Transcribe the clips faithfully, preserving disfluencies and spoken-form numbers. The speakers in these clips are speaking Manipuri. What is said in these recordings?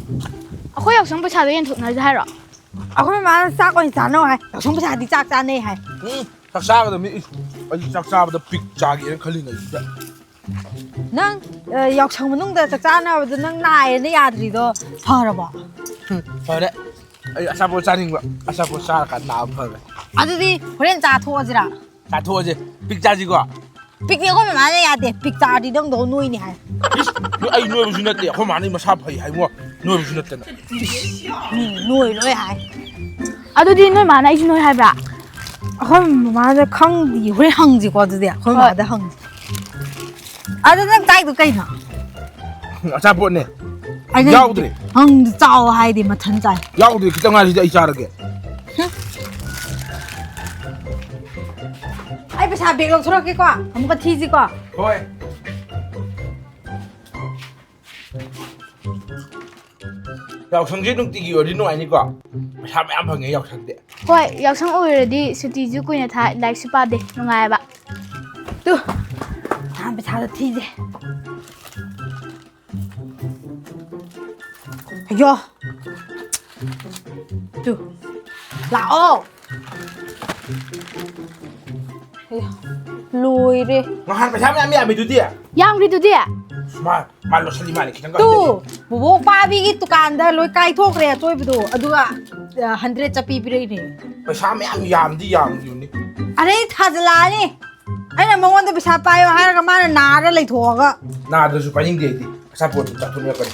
ꯑꯩꯈꯣꯏ ꯌꯥꯎꯁꯪ ꯄꯩꯁꯥꯗꯣ ꯌꯦꯟꯊꯣꯛꯅꯔꯁꯦ ꯍꯥꯏꯔꯣ? ꯑꯩꯈꯣꯏ ꯃꯥꯅ ꯆꯥꯛ ꯑꯣꯏꯅ ꯆꯥꯅꯧ ꯍꯥꯏ꯫ ꯌꯥꯎꯁꯪ ꯄꯩꯁꯥꯗꯤ ꯆꯥꯛ ꯆꯥꯅꯩ ꯍꯥꯏ꯫ ꯎꯝ, ꯆꯥꯛ ꯆꯥꯒꯗꯕꯅꯤ꯫ ꯏꯁ, ꯑꯩꯗꯤ ꯆꯥꯛ ꯆꯥꯕꯗ ꯄꯤꯛ ꯆꯥꯒꯦꯅ ꯈꯜꯂꯤꯉꯩꯁꯤꯗ꯫ ꯅꯪ, ꯑ, ꯌꯥꯎꯁꯪ ꯃꯅꯨꯡꯗ ꯆꯥꯛ ꯆꯥꯅꯕꯗꯣ ꯅꯪ ꯅꯥꯏꯌꯦꯅ ꯌꯥꯗ꯭ꯔꯤꯗꯣ ꯐꯔꯕꯣ? ꯎꯝ, ꯐꯔꯦ꯫ ꯑꯩ ꯑꯆꯥꯄꯣꯠ ꯆꯥꯅꯤꯡꯕ, ꯑꯆꯥꯄꯣꯠ ꯆꯥꯔꯀꯥꯟꯗ ꯅꯥꯕ ꯐꯔꯦ꯫ ꯑꯗꯨꯗꯤ ꯍꯣꯔꯦꯟ ꯆꯥꯊꯣꯛꯑꯁꯤꯔꯥ? ꯆꯥꯊꯣꯛꯑꯁꯦ꯫ ꯄꯤꯛ ꯆꯥꯁꯤꯀꯣ꯫ ꯄꯤꯛꯇꯤ ꯑꯩꯈꯣꯏ ꯃꯃꯥꯅ ꯌꯥꯗꯦ꯫ ꯄꯤꯛ ꯆꯥꯔꯗꯤ ꯅꯪꯗꯧ ꯅꯣꯏꯅꯤ ꯍꯥꯏ꯫ ꯏꯁ, ꯅꯣꯏ, ꯑꯩ ꯅꯣꯏꯕꯁꯨ ꯅꯠꯇꯦ꯫ ꯑꯩꯈꯣꯏ ꯃꯥꯅ ꯃꯁꯥ ꯐꯩ ꯍꯥꯏꯉꯣ꯫ ꯅꯣꯏꯕꯁꯨ ꯅꯠꯇꯅ꯫ ꯃꯤ ꯅꯣꯏ ꯂꯣꯏ ꯍꯥꯏ꯫ ꯑꯗꯨꯗꯤ ꯅꯣꯏ ꯃꯥꯅ ꯑꯩꯁꯨ ꯅꯣꯏ ꯍꯥꯏꯕ꯭ꯔꯥ? ꯑꯩꯈꯣꯏ ꯃꯃꯥꯗ ꯈꯪꯗꯤ꯫ ꯍꯣꯔꯦꯟ ꯍꯪꯁꯤꯀꯣ ꯑꯗꯨꯗꯤ꯫ ꯑꯩꯈꯣꯏ ꯍꯣꯏ꯫ ꯃꯃꯥꯗ ꯍꯪꯁꯤ꯫ ꯑꯗꯨ ꯅꯪ ꯆꯥꯏꯗꯣ ꯀꯩꯅꯣ? ꯑꯆꯥꯄꯣꯠꯅꯦ꯫ ꯑꯩꯅ ꯌꯥꯎꯗ꯭ꯔꯦ꯫ ꯍꯪ ꯆꯥꯎ ꯍꯥꯏꯗꯤ ꯃꯊꯟ ꯆꯥꯏ꯫ ꯌꯥꯎꯗ꯭ꯔꯦ, ꯈꯤꯇꯪ ꯉꯥꯏꯔꯤꯗꯤ ꯑꯩ ꯆꯥꯔꯒꯦ꯫ ꯑꯩ ꯄꯩꯁꯥ ꯕꯦꯛ ꯂꯧꯊꯣꯔꯛꯀꯦꯀꯣ, ꯑꯃꯨꯛꯀ ꯊꯤꯁꯤꯀꯣ꯫ ꯍꯣꯏ꯫ ꯌꯥꯎꯁꯪꯁꯦ ꯅꯨꯡꯇꯤꯒꯤ ꯑꯣꯏꯔꯗꯤ ꯅꯨꯡꯉꯥꯏꯅꯤꯀꯣ? ꯄꯩꯁꯥ ꯃꯌꯥꯝ ꯐꯪꯉꯦ ꯌꯥꯎꯁꯪꯗꯤ꯫ ꯍꯣꯏ, ꯌꯥꯎꯁꯪ ꯑꯣꯏꯔꯗꯤ ꯁꯨꯇꯤꯁꯨ ꯀꯨꯏꯅ ꯊꯥꯏ, ꯂꯥꯏꯔꯤꯛꯁꯨ ꯄꯥꯗꯦ, ꯅꯨꯡꯉꯥꯏꯑꯕ꯫ ꯇꯨ, ꯅꯍꯥꯟ ꯄꯩꯁꯥꯗꯣ ꯊꯤꯁꯦ꯫ ꯑꯌꯣ꯫ ꯇꯨ꯫ ꯂꯥꯛꯑꯣ꯫ ꯑꯌꯥ, ꯂꯣꯏꯔꯦ꯫ ꯅꯍꯥꯟ ꯄꯩꯁꯥ ꯃꯌꯥꯝ ꯌꯥꯝꯃꯤꯗꯨꯗꯤ? ꯌꯥꯝꯈ꯭ꯔꯤꯗꯨꯗꯤ? ꯃꯥ, ꯃꯥ ꯂꯣꯠꯁꯜꯂꯤ ꯃꯥꯜꯂꯦ, ꯈꯤꯇꯪ ꯇꯨ, ꯀꯥꯞꯊꯣꯛꯑꯦ꯫ ꯕꯣꯕꯣꯛ ꯄꯥꯕꯤꯒꯤ ꯗꯨꯀꯥꯟꯗ ꯂꯣꯏ ꯀꯥꯏꯊꯣꯛꯈ꯭ꯔꯦ ꯑꯆꯣꯏꯕꯗꯣ, ꯑꯗꯨꯒ, ꯑ, ꯍꯟꯗ꯭ꯔꯦꯠ ꯆꯠꯄꯤ ꯄꯤꯔꯛꯏꯅꯦ꯫ ꯄꯩꯁꯥ ꯃꯌꯥꯝ ꯌꯥꯝꯗꯤ ꯌꯥꯝꯈꯤꯕꯅꯤ꯫ ꯑꯗꯩ ꯊꯥꯖꯤꯜꯂꯛꯑꯅꯤ꯫ ꯑꯩꯅ ꯃꯉꯣꯟꯗ ꯄꯩꯁꯥ ꯄꯥꯏꯌꯣ ꯍꯥꯏꯔꯒ ꯃꯥꯅ ꯅꯥꯔ ꯂꯩꯊꯣꯛꯑꯒ꯫ ꯅꯥꯗ꯭ꯔꯁꯨ ꯄꯥꯏꯅꯤꯡꯗꯦ ꯑꯩꯗꯤ꯫ ꯑꯆꯥꯄꯣꯠ ꯑꯗꯨꯝ ꯆꯥꯊꯣꯛꯅꯤꯡꯉꯛꯀꯅꯤ꯫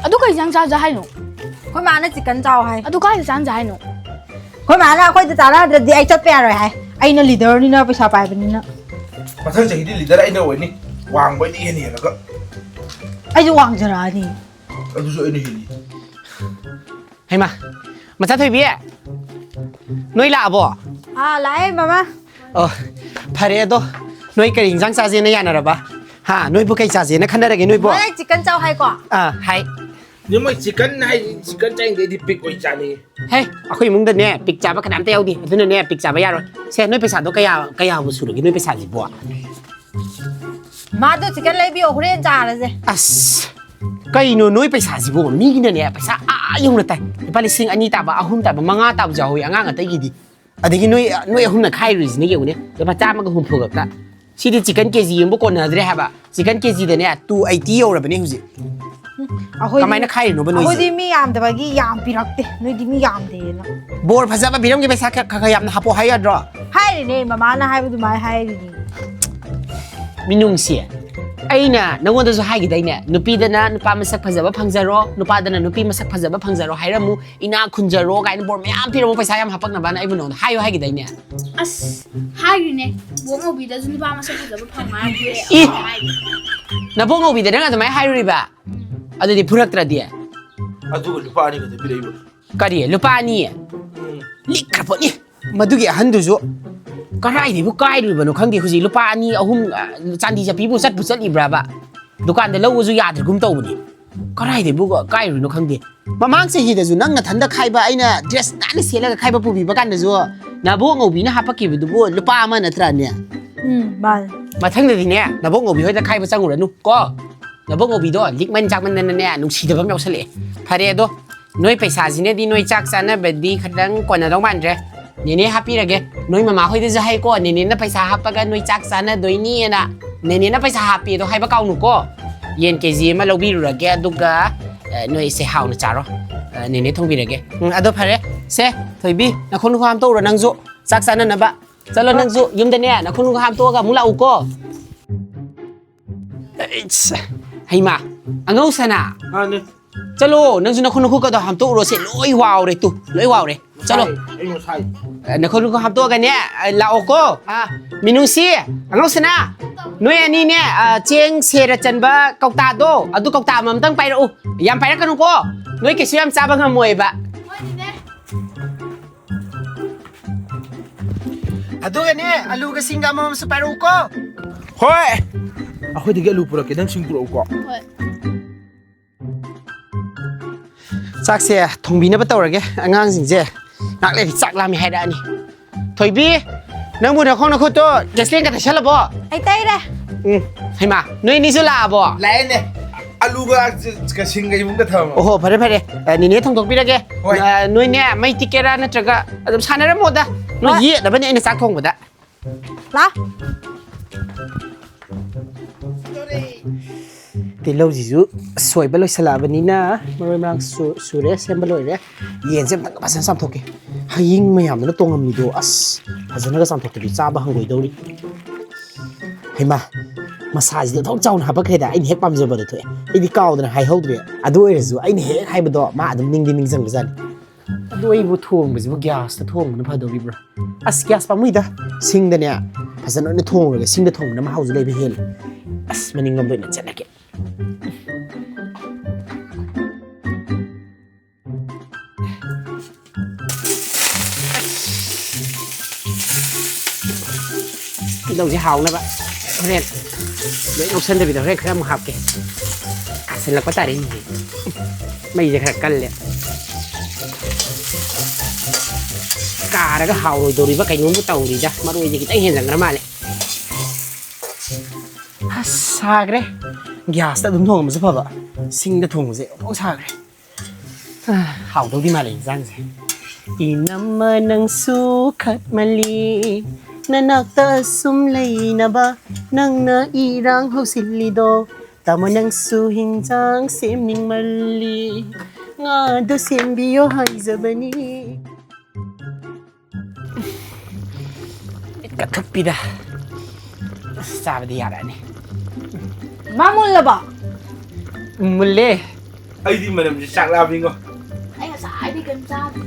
ꯑꯗꯨ ꯀꯩ ꯏꯟꯖꯥꯡ ꯆꯥꯖꯦ ꯍꯥꯏꯅꯣ? ꯑꯩꯈꯣꯏ ꯃꯥꯅ ꯆꯤꯛꯀꯟ ꯆꯥꯎ ꯍꯥꯏ꯫ ꯑꯗꯨ ꯀꯥꯏꯗ ꯆꯥꯟꯁꯦ ꯍꯥꯏꯅꯣ? ꯑꯩꯈꯣꯏ ꯃꯥꯅ ꯑꯩꯈꯣꯏꯗ ꯆꯥꯟꯅꯗ꯭ꯔꯗꯤ ꯑꯩ ꯆꯠꯄ ꯌꯥꯔꯣꯏ ꯍꯥꯏ꯫ ꯑꯩꯅ ꯂꯤꯗꯔꯅꯤꯅ, ꯄꯩꯁꯥ ꯄꯥꯏꯕꯅꯤꯅ꯫ ꯃꯊꯪ ꯆꯍꯤꯗꯤ ꯂꯤꯗꯔ ꯑꯩꯅ ꯑꯣꯏꯅꯤ꯫ ꯋꯥꯡꯕ ꯑꯩꯅ ꯏꯍꯦꯟ ꯍꯦꯜꯂꯒ꯫ ꯑꯩꯁꯨ ꯋꯥꯡꯖꯔꯛꯑꯅꯤ꯫ ꯑꯗꯨꯁꯨ ꯑꯩꯅ ꯍꯦꯜꯂꯤ꯫ ꯍꯩꯃꯥ, ꯃꯆꯥ ꯊꯣꯏꯕꯤ, ꯅꯣꯏ ꯂꯥꯛꯑꯕꯣ? ꯑꯥ, ꯂꯥꯛꯑꯦ, ꯃꯃꯥ꯫ ꯑꯣ, ꯐꯔꯦ ꯑꯗꯣ, ꯅꯣꯏ ꯀꯔꯤ ꯏꯟꯖꯥꯡ ꯆꯥꯁꯦꯅ ꯌꯥꯅꯔꯕ? ꯍꯥ, ꯅꯣꯏꯕꯨ ꯀꯩ ꯆꯥꯁꯦꯅ ꯈꯟꯅꯔꯒꯦ ꯅꯣꯏꯕꯣ? ꯃꯣꯏ ꯆꯤꯛꯀꯟ ꯆꯥꯎ ꯍꯥꯏꯀꯣ? ꯑꯥ, ꯍꯥꯏ꯫ ꯅꯦ, ꯃꯣꯏ ꯆꯤꯛꯀꯟ ꯍꯥꯏ, ꯆꯤꯛꯀꯟ ꯆꯥꯅꯤꯡꯗꯦ, ꯑꯩꯗꯤ ꯄꯤꯛ ꯑꯣꯏꯅ ꯆꯥꯅꯤꯡꯉꯤ꯫ ꯍꯦ, ꯑꯩꯈꯣꯏ ꯏꯃꯨꯡꯗꯅꯦ ꯄꯤꯛ ꯆꯥꯕ ꯀꯅꯥꯝꯇ ꯌꯥꯎꯗꯦ, ꯑꯗꯨꯅꯅꯦ ꯄꯤꯛ ꯆꯥꯕ ꯌꯥꯔꯣꯏ꯫ ꯁꯦ, ꯅꯣꯏ ꯄꯩꯁꯥꯗꯣ ꯀꯌꯥ, ꯀꯌꯥꯕꯨ ꯁꯨꯔꯒꯦ ꯅꯣꯏ ꯄꯩꯁꯥꯁꯤꯕꯣ? ꯃꯥꯗꯣ ꯆꯤꯛꯀꯟ ꯂꯩꯕꯤꯌꯣ, ꯍꯣꯔꯦꯟ ꯆꯥꯔꯁꯦ꯫ ꯑꯁ, ꯀꯩꯅꯣ ꯅꯣꯏ ꯄꯩꯁꯥꯁꯤꯕꯨ? ꯃꯤꯒꯤꯅꯅꯦ ꯄꯩꯁꯥ ꯑꯥ ꯌꯧꯅ ꯇꯥꯏ꯫ ꯂꯨꯄꯥ ꯂꯤꯁꯤꯡ ꯑꯅꯤ ꯇꯥꯕ, ꯑꯍꯨꯝ ꯇꯥꯕ, ꯃꯉꯥ ꯇꯥꯕꯁꯨ ꯌꯥꯎꯍꯧꯋꯤ ꯑꯉꯥꯡ ꯑꯇꯩꯒꯤꯗꯤ꯫ ꯑꯗꯒꯤ ꯅꯣꯏ, ꯅꯣꯏ ꯑꯍꯨꯝꯅ ꯈꯥꯏꯔꯨꯔꯤꯁꯤꯅ ꯌꯦꯡꯉꯨꯅꯦ, ꯂꯨꯄꯥ ꯆꯥꯝꯃꯒ ꯍꯨꯝꯐꯨ ꯈꯛꯇ꯫ ꯁꯤꯗꯤ ꯆꯤꯀꯟ ꯀꯦꯖꯤ ꯑꯃꯕꯨ ꯀꯣꯟꯅꯗ꯭ꯔꯦ ꯍꯥꯏꯕ꯫ ꯆꯤꯀꯟ ꯀꯦꯖꯤꯗꯅꯦ ꯇꯨ ꯑꯩꯠꯇꯤ ꯌꯧꯔꯕꯅꯦ ꯍꯧꯖꯤꯛ꯫ ꯑꯩꯈꯣꯏꯗꯤ ꯀꯃꯥꯏꯅ ꯈꯥꯏꯔꯤꯅꯣꯕ ꯅꯣꯏꯁꯦ? ꯑꯩꯈꯣꯏꯗꯤ ꯃꯤ ꯌꯥꯝꯗꯕꯒꯤ ꯌꯥꯝ ꯄꯤꯔꯛꯇꯦ, ꯅꯣꯏꯗꯤ ꯃꯤ ꯌꯥꯝꯗꯦꯅ꯫ ꯕꯣꯔ ꯐꯖꯕ ꯄꯤꯔꯝꯒꯦ, ꯄꯩꯁꯥ ꯈꯔ, ꯈꯔ, ꯈꯔ ꯌꯥꯝꯅ ꯍꯥꯞꯄꯣ ꯍꯥꯏ ꯌꯥꯗ꯭ꯔꯣ? ꯍꯥꯏꯔꯤꯅꯦ, ꯃꯃꯥꯅ ꯍꯥꯏꯕ ꯑꯗꯨꯃꯥꯏꯅ ꯍꯥꯏꯔꯤꯅꯦ꯫ ꯃꯤꯅꯨꯡꯁꯤ, ꯑꯩꯅ ꯅꯉꯣꯟꯗꯁꯨ ꯍꯥꯏꯈꯤꯗꯥꯏꯅꯦ, ꯅꯨꯄꯤꯗꯅ ꯅꯨꯄꯥ ꯃꯁꯛ ꯐꯖꯕ ꯐꯪꯖꯔꯣ, ꯅꯨꯄꯥꯗꯅ ꯅꯨꯄꯤ ꯃꯁꯛ ꯐꯖꯕ ꯐꯪꯖꯔꯣ ꯍꯥꯏꯔꯝꯃꯨ, ꯏꯅꯥꯛ ꯈꯨꯟꯖꯔꯣ ꯀꯥꯏꯅ ꯕꯣꯔ ꯃꯌꯥꯝ ꯄꯤꯔꯝꯃꯨ, ꯄꯩꯁꯥ ꯌꯥꯝ ꯍꯥꯄꯛꯅꯕꯅ ꯑꯩꯕꯨ ꯅꯉꯣꯟꯗ ꯍꯥꯏꯌꯨ ꯍꯥꯏꯈꯤꯗꯥꯏꯅꯦ? ꯑꯁ, ꯍꯥꯏꯈ꯭ꯔꯤꯅꯦ, ꯕꯣꯛ ꯉꯧꯕꯤꯗꯁꯨ ꯅꯨꯄꯥ ꯃꯁꯛ ꯐꯖꯕ ꯐꯪꯉꯣ ꯍꯥꯏꯈ꯭ꯔꯦ꯫ ꯏ! ꯍꯥꯏꯈ꯭ꯔꯦ꯫ ꯅꯕꯣꯛ ꯉꯧꯕꯤꯗ ꯅꯪ ꯑꯗꯨꯃꯥꯏꯅ ꯍꯥꯏꯔꯨꯔꯤꯕ? ꯑꯗꯨꯗꯤ ꯐꯨꯔꯛꯇ꯭ꯔꯗꯤ? ꯑꯗꯨꯒ ꯂꯨꯄꯥ ꯑꯅꯤ ꯈꯛꯇ ꯄꯤꯔꯛꯏꯕ꯫ ꯀꯔꯤ? ꯂꯨꯄꯥ ꯑꯅꯤ? ꯎꯝ꯫ ꯂꯤꯛꯈ꯭ꯔ ꯄꯣꯠꯅꯤ꯫ ꯃꯗꯨꯒꯤ ꯑꯍꯟꯗꯨꯁꯨ ꯀꯗꯥꯏꯗꯒꯤꯕꯨ ꯀꯥꯏꯔꯨꯕꯅꯣ ꯈꯪꯗꯦ꯫ ꯍꯧꯖꯤꯛ ꯂꯨꯄꯥ ꯑꯅꯤ, ꯑꯍꯨꯝ, ꯑ, ꯆꯥꯟꯗꯤ ꯆꯠꯄꯤꯕꯨ ꯆꯠꯄꯨ ꯆꯠꯂꯤꯕ꯭ꯔꯕ? ꯗꯨꯀꯥꯟꯗ ꯂꯧꯕꯁꯨ ꯌꯥꯗ꯭ꯔꯒꯨꯝ ꯇꯧꯕꯅꯤ꯫ ꯀꯗꯥꯏꯗꯒꯤꯕꯨ ꯀꯥꯏꯔꯨꯔꯤꯅꯣ ꯈꯪꯗꯦ꯫ ꯃꯃꯥꯡ ꯆꯍꯤꯗꯁꯨ ꯅꯪ ꯅꯊꯟꯗ ꯈꯥꯏꯕ, ꯑꯩꯅ ꯗ꯭ꯔꯦꯁ ꯅꯥꯟꯅ ꯁꯦꯠꯂꯒ ꯈꯥꯏꯕ ꯄꯨꯕꯤꯕ ꯀꯥꯟꯗꯁꯨ ꯅꯕꯣꯛ ꯉꯧꯕꯤꯅ ꯍꯥꯄꯛꯈꯤꯕꯗꯨꯕꯨ ꯂꯨꯄꯥ ꯑꯃ ꯅꯠꯇ꯭ꯔꯅꯦ? ꯎꯝ, ꯃꯥꯅꯦ꯫ ꯃꯊꯪꯗꯗꯤꯅꯦ, ꯅꯕꯣꯛ ꯉꯧꯕꯤ ꯍꯣꯏꯗ ꯈꯥꯏꯕ ꯆꯪꯉꯨꯔꯅꯨ ꯀꯣ꯫ ꯅꯕꯣꯛ ꯉꯧꯕꯤꯗꯣ ꯂꯤꯛꯃꯟ ꯆꯥꯛꯃꯟꯗꯅꯅꯦ, ꯅꯨꯡꯁꯤꯗꯕ ꯑꯃ ꯌꯥꯎꯁꯜꯂꯛꯑꯦ꯫ ꯐꯔꯦ ꯑꯗꯣ, ꯅꯣꯏ ꯄꯩꯁꯥꯁꯤꯅꯗꯤ ꯅꯣꯏ ꯆꯥꯛ ꯆꯥꯅꯕꯗꯤ ꯈꯤꯇꯪ ꯀꯣꯟꯅꯗꯧ ꯃꯥꯟꯗ꯭ꯔꯦ꯫ ꯅꯦꯅꯦ ꯍꯥꯞꯄꯤꯔꯒꯦ꯫ ꯅꯣꯏ ꯃꯃꯥ ꯍꯣꯏꯗꯁꯨ ꯍꯥꯏꯀꯣ, ꯅꯦꯅꯦꯅ ꯄꯩꯁꯥ ꯍꯥꯞꯄꯒ ꯅꯣꯏ ꯆꯥꯛ ꯆꯥꯅꯗꯣꯏꯅꯤꯅ꯫ ꯅꯦꯅꯦꯅ ꯄꯩꯁꯥ ꯍꯥꯞꯄꯤ ꯑꯗꯣ ꯍꯥꯏꯕ ꯀꯥꯎꯅꯨꯀꯣ꯫ ꯌꯦꯟ ꯀꯦ ꯖꯤ ꯑꯃ ꯂꯧꯕꯤꯔꯨꯔꯒꯦ, ꯑꯗꯨꯒ, ꯑ, ꯅꯣꯏꯁꯦ ꯍꯥꯎꯅ ꯆꯥꯔꯣ꯫ ꯑ, ꯅꯦꯅꯦ ꯊꯣꯡꯕꯤꯔꯒꯦ꯫ ꯎꯝ, ꯑꯗꯣ ꯐꯔꯦ꯫ ꯁꯦ, ꯊꯣꯏꯕꯤ, ꯅꯈꯣꯡ ꯅꯈꯨꯠ ꯍꯥꯝꯇꯣꯛꯎꯔꯣ ꯅꯪꯁꯨ꯫ ꯆꯥꯛ ꯆꯥꯅꯅꯕ꯫ ꯆꯠꯂꯣ ꯅꯪꯁꯨ ꯌꯨꯝꯗꯅꯦ, ꯅꯈꯣꯡ ꯅꯈꯨꯠ ꯍꯥꯝꯇꯣꯛꯑꯒ ꯑꯃꯨꯛ ꯂꯥꯛꯎꯀꯣ꯫ ꯑꯩꯁ, ꯍꯩꯃꯥ, ꯑꯉꯧ ꯁꯅꯥ꯫ ꯃꯥꯅꯦ꯫ ꯆꯠꯂꯣ, ꯅꯪꯁꯨ ꯅꯈꯣꯡ ꯅꯈꯨꯠꯀꯗꯣ ꯍꯥꯝꯇꯣꯛꯎꯔꯣꯁꯦ, ꯂꯣꯏ ꯋꯥꯎꯔꯦ ꯇꯨ, ꯂꯣꯏ ꯋꯥꯎꯔꯦ꯫ ꯆꯠꯂꯣ꯫ ꯑꯩ ꯉꯁꯥꯏ ꯑꯦ, ꯅꯈꯣꯡ ꯅꯈꯨꯠ ꯍꯥꯝꯇꯣꯛꯑꯒꯅꯦ, ꯑꯦ, ꯂꯥꯛꯑꯣꯀꯣ꯫ ꯑꯥ, ꯃꯤꯅꯨꯡꯁꯤ, ꯑꯉꯧ ꯁꯅꯥ, ꯅꯣꯏ ꯑꯅꯤꯅꯦ, ꯑꯥ, ꯆꯦꯡ ꯁꯦꯔ ꯆꯟꯕ ꯀꯧꯇꯥꯗꯣ, ꯑꯗꯨ ꯀꯧꯇꯥ ꯑꯃꯃꯝꯇꯪ ꯄꯥꯏꯔꯛꯎ꯫ ꯌꯥꯝ ꯄꯥꯏꯔꯛꯀꯅꯨꯀꯣ, ꯅꯣꯏ ꯀꯩꯁꯨ ꯌꯥꯝ ꯆꯥꯕ ꯉꯝꯃꯣꯏꯕ꯫ ꯑꯗꯨꯒꯅꯦ, ꯑꯂꯨꯒ ꯁꯤꯡꯒ ꯑꯃꯃꯝꯁꯨ ꯄꯥꯏꯔꯛꯎꯀꯣ꯫ ꯍꯣꯏ꯫ ꯑꯩꯈꯣꯏꯗꯒꯤ ꯑꯂꯨ ꯄꯨꯔꯛꯀꯦ, ꯅꯪ ꯁꯤꯡ ꯄꯨꯔꯛꯎꯀꯣ꯫ ꯍꯣꯏ꯫ ꯆꯥꯛꯁꯦ ꯊꯣꯡꯕꯤꯅꯕ ꯇꯧꯔꯒꯦ꯫ ꯑꯉꯥꯡꯁꯤꯡꯁꯦ ꯉꯥꯛ ꯂꯩꯔꯗꯤ ꯆꯥꯛ ꯂꯥꯝꯃꯦ ꯍꯥꯏꯔꯛꯑꯅꯤ꯫ ꯊꯣꯏꯕꯤ, ꯅꯪꯕꯨ ꯅꯈꯣꯡ ꯅꯈꯨꯠꯇꯣ ꯒ꯭ꯌꯥꯁꯂꯦꯟꯒ ꯇꯩꯁꯜꯂꯕꯣ? ꯑꯩ ꯇꯩꯔꯦ꯫ ꯎꯝ, ꯍꯩꯃꯥ, ꯅꯣꯏ ꯑꯅꯤꯁꯨ ꯂꯥꯛꯑꯕꯣ? ꯂꯥꯛꯑꯦꯅꯦ꯫ ꯑꯂꯨꯒ ꯁꯤꯡꯒ ꯏꯃꯨꯡꯗ ꯊꯝꯃꯣ꯫ ꯑꯣꯍꯣ, ꯐꯔꯦ, ꯐꯔꯦ꯫ ꯑ, ꯅꯦꯅꯦ ꯊꯣꯡꯗꯣꯛꯄꯤꯔꯒꯦ꯫ ꯍꯣꯏ꯫ ꯑ, ꯅꯣꯏꯅꯦ ꯃꯩ ꯇꯤꯛꯀꯦꯔꯥ ꯅꯠꯇ꯭ꯔꯒ ꯑꯗꯨꯝ ꯁꯥꯟꯅꯔꯝꯃꯣꯗ꯫ ꯅꯣꯏ ꯍꯣꯏ꯫ ꯌꯦꯠꯅꯕꯅꯦ ꯑꯩꯅ ꯆꯥꯛ ꯊꯣꯡꯕꯗ꯫ ꯂꯥ꯫ ꯇꯤꯜꯍꯧꯁꯤꯁꯨ ꯁꯣꯏꯕ ꯂꯣꯏꯁꯤꯜꯂꯛꯑꯕꯅꯤꯅ ꯃꯔꯣꯏ ꯃꯔꯥꯡ ꯁꯨ-, ꯁꯨꯔꯦ, ꯁꯦꯝꯕ ꯂꯣꯏꯔꯦ꯫ ꯌꯦꯟꯁꯦ ꯑꯝꯇꯪ ꯐꯖꯅ ꯆꯥꯝꯊꯣꯛꯀꯦ꯫ ꯍꯌꯤꯡ ꯃꯌꯥꯝꯗꯨꯅ ꯇꯣꯡꯉꯝꯃꯤꯗꯣ, ꯑꯁ, ꯐꯖꯅꯒ ꯆꯥꯝꯊꯣꯛꯇꯕꯤ ꯆꯥꯕ ꯍꯪꯒꯣꯏꯗꯧꯔꯤ꯫ ꯍꯩꯃꯥ, ꯃꯁꯥꯁꯤꯗꯤ ꯑꯣꯟꯊꯣꯛ ꯆꯥꯎꯅ ꯍꯥꯄꯛꯈ꯭ꯔꯦꯗ꯫ ꯑꯩꯅ ꯍꯦꯛ ꯄꯥꯝꯖꯕꯗꯣ ꯊꯣꯛꯑꯦ꯫ ꯑꯩꯗꯤ ꯀꯥꯎꯗꯅ ꯍꯥꯏꯍꯧꯗ꯭ꯔꯦ꯫ ꯑꯗꯨ ꯑꯣꯏꯔꯁꯨ ꯑꯩꯅ ꯍꯦꯛ ꯍꯥꯏꯕꯗꯣ ꯃꯥ ꯑꯗꯨꯝ ꯅꯤꯡꯗꯤ ꯅꯤꯡꯁꯤꯡꯕꯖꯥꯠꯅꯤ꯫ ꯑꯗꯨ ꯑꯩꯕꯨ ꯊꯣꯡꯕꯁꯤꯕꯨ ꯒ꯭ꯌꯥꯁꯇ ꯊꯣꯡꯕꯅ ꯐꯗꯧꯔꯤꯕ꯭ꯔꯥ? ꯑꯁ, ꯒ꯭ꯌꯥꯁ ꯄꯥꯝꯃꯨꯏꯗ꯫ ꯁꯤꯡꯗꯅꯦ ꯐꯖꯅ ꯑꯣꯏꯅ ꯊꯣꯡꯉꯒ ꯁꯤꯡꯗ ꯊꯣꯡꯕꯅ ꯃꯍꯥꯎꯁꯨ ꯂꯩꯕ ꯍꯦꯜꯂꯤ꯫ ꯑꯁ, ꯃꯅꯤꯡꯂꯣꯝꯗ ꯑꯣꯏꯅ ꯆꯠꯂꯒꯦ꯫ ꯇꯤꯜꯍꯧꯁꯦ ꯍꯥꯎꯅꯕ ꯍꯣꯔꯦꯟ ꯂꯣꯏ ꯂꯧꯁꯟꯗꯕꯤꯗ ꯍꯣꯔꯦꯟ ꯈꯔ ꯑꯃꯨꯛ ꯍꯥꯞꯀꯦ꯫ ꯀꯥꯁꯜꯂꯛꯄ ꯇꯥꯔꯦꯅꯦꯍꯦ꯫ ꯃꯩꯁꯦ ꯈꯔ ꯀꯜꯂꯦ꯫ ꯀꯥꯔꯒ ꯍꯥꯎꯔꯣꯏꯗꯧꯔꯤꯕ ꯀꯩꯅꯣꯝꯕꯨ ꯇꯧꯔꯤꯗ꯫ ꯃꯔꯣꯏꯁꯦ ꯈꯤꯇꯪ ꯍꯦꯟꯖꯟꯈ꯭ꯔ ꯃꯥꯜꯂꯦ꯫ ꯑꯁ, ꯁꯥꯈ꯭ꯔꯦ꯫ ꯒ꯭ꯌꯥꯁꯇ ꯑꯗꯨꯝ ꯊꯣꯡꯉꯝꯕꯁꯨ ꯐꯕ꯫ ꯁꯤꯡꯗ ꯊꯣꯡꯕꯁꯦ ꯑꯣꯟꯊꯣꯛ ꯁꯥꯈ꯭ꯔꯦ꯫ ꯑ, ꯍꯥꯎꯗꯧꯗꯤ ꯃꯥꯜꯂꯦ ꯏꯟꯁꯥꯡꯁꯦ꯫ ꯏꯅꯝꯃ ꯅꯪꯁꯨ ꯈꯠꯃꯜꯂꯤ, ꯅꯅꯥꯛꯇ ꯁꯨꯝ ꯂꯩꯅꯕ ꯅꯪꯅ ꯏꯔꯥꯡ ꯍꯧꯁꯤꯜꯂꯤꯗꯣ꯫ ꯇꯥꯃꯣ ꯅꯪꯁꯨ ꯍꯤꯟꯖꯥꯡ ꯁꯦꯝꯅꯤꯡꯃꯜꯂꯤ, ꯉꯥꯗꯣ ꯁꯦꯝꯕꯤꯌꯣ ꯍꯥꯏꯖꯕꯅꯤ꯫ ꯃꯤꯠꯀ ꯊꯨꯞꯄꯤꯗ꯫ ꯑꯁ, ꯆꯥꯕꯗꯤ ꯌꯥꯔꯛꯑꯅꯤ꯫ ꯃꯥ ꯃꯨꯜꯂꯕꯣ? ꯃꯨꯜꯂꯦ꯫ ꯑꯩꯗꯤ ꯃꯅꯝꯁꯦ ꯆꯥꯛ ꯂꯥꯝꯃꯤꯉꯣ꯫ ꯑꯩ ꯉꯁꯥꯏꯗꯩ ꯀꯩꯝ ꯆꯥꯗ꯭ꯔꯤ꯫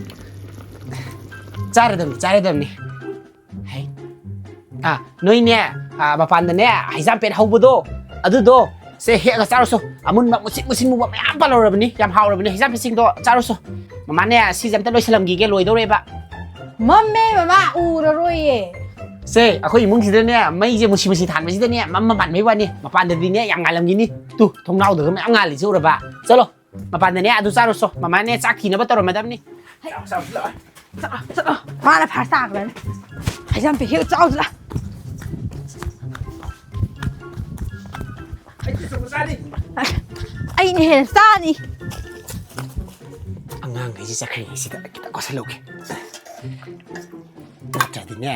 ꯆꯥꯔꯗꯝꯅꯤ, ꯆꯥꯔꯗꯝꯅꯤ꯫ ꯍꯩ꯫ ꯑꯥ, ꯅꯣꯏꯅꯦ, ꯑꯥ, ꯃꯄꯥꯟꯗꯅꯦ, ꯍꯩꯖꯥꯝꯄꯦꯠ ꯍꯧꯕꯗꯣ, ꯑꯗꯨꯗꯣ, ꯁꯦ ꯍꯦꯛꯑꯒ ꯆꯥꯔꯨꯁꯣ꯫ ꯑꯃꯨꯟꯕ ꯃꯨꯁꯤꯟ ꯃꯨꯁꯤꯟ ꯃꯨꯕ ꯃꯌꯥꯝ ꯄꯥꯜꯍꯧꯔꯕꯅꯤ, ꯌꯥꯝ ꯍꯥꯎꯔꯕꯅꯤ ꯍꯩꯖꯥꯝꯄꯦꯠꯁꯤꯡꯗꯣ, ꯆꯥꯔꯨꯁꯣ꯫ ꯃꯃꯥꯅꯦ, ꯁꯤꯁꯦ ꯑꯝꯇ ꯂꯣꯏꯁꯤꯜꯂꯝꯈꯤꯒꯦ, ꯂꯣꯏꯗꯧꯔꯦꯕ꯫ ꯃꯝꯃꯦ ꯃꯃꯥ, ꯎꯔꯔꯣꯏꯌꯦ꯫ ꯁꯦ, ꯑꯩꯈꯣꯏ ꯏꯃꯨꯡꯁꯤꯗꯅꯦ, ꯃꯩꯁꯦ ꯃꯨꯁꯤ ꯃꯨꯁꯤ ꯊꯥꯟꯕꯁꯤꯗꯅꯦ, ꯃꯝꯃ ꯃꯥꯟꯕꯩ ꯋꯥꯅꯤ, ꯃꯄꯥꯟꯗꯗꯤꯅꯦ, ꯌꯥꯝ ꯉꯥꯜꯂꯝꯈꯤꯅꯤ꯫ ꯇꯨ, ꯊꯣꯡꯅꯥꯎꯗꯒ ꯃꯌꯥꯝ ꯉꯥꯜꯂꯤꯁꯦ ꯎꯔꯕ? ꯆꯠꯂꯣ꯫ ꯃꯄꯥꯟꯗꯅꯦ, ꯑꯗꯨ ꯆꯥꯔꯨꯁꯣ꯫ ꯃꯃꯥꯅꯦ, ꯆꯥꯛ ꯊꯤꯅꯕ ꯇꯧꯔꯝꯃꯗꯕꯅꯤ꯫ ꯍꯩ, ꯆꯥꯔꯨꯁꯤ ꯂꯥꯛꯑꯣ꯫ ꯆꯠꯂꯣ, ꯆꯠꯂꯣ꯫ ꯃꯥꯅ ꯐꯥꯔꯁ ꯇꯥꯈ꯭ꯔꯅꯤ꯫ ꯍꯩꯖꯥꯝꯄꯦꯠ ꯍꯦꯛ ꯆꯥꯎꯁꯤ ꯂꯥꯎ꯫ ꯑꯩꯅ ꯍꯦꯟꯅ ꯆꯥꯅꯤ꯫ ꯑꯉꯥꯡꯈꯩꯁꯤ ꯆꯠꯈ꯭ꯔꯤꯉꯩꯁꯤꯗ ꯈꯤꯇꯪ ꯀꯣꯠꯁꯜꯍꯧꯒꯦ꯫ ꯅꯠꯇ꯭ꯔꯗꯤꯅꯦ,